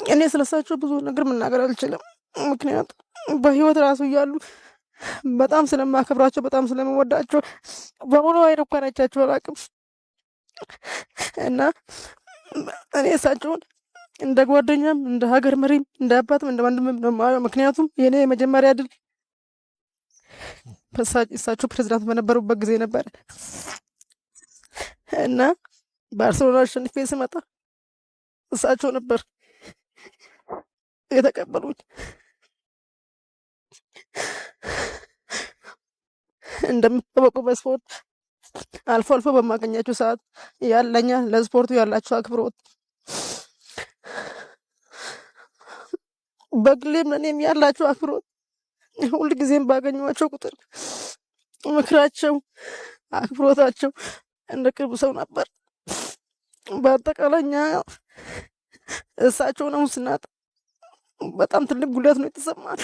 እኔ ስለሳቸው ብዙ ነገር መናገር አልችልም። ምክንያቱም በህይወት ራሱ እያሉ በጣም ስለማከብራቸው፣ በጣም ስለምወዳቸው በሙሉ አይን እንኳን አይቻቸው አላውቅም። እና እኔ እሳቸውን እንደ ጓደኛም፣ እንደ ሀገር መሪም፣ እንደ አባትም፣ እንደ ወንድምም ነው የማየው። ምክንያቱም የኔ የመጀመሪያ ድል እሳቸው ፕሬዚዳንት በነበሩበት ጊዜ ነበረ እና ባርሴሎና አሸንፌ ስመጣ እሳቸው ነበር የተቀበሉኝ። እንደምታወቀው በስፖርት አልፎ አልፎ በማገኛቸው ሰዓት ያለኛ ለስፖርቱ ያላቸው አክብሮት፣ በግሌም ለእኔም ያላቸው አክብሮት፣ ሁልጊዜም ባገኟቸው ቁጥር ምክራቸው፣ አክብሮታቸው እንደ ቅርብ ሰው ነበር። በአጠቃላይ እኛ እሳቸውን አሁን ስናጣ በጣም ትልቅ ጉዳት ነው የተሰማን።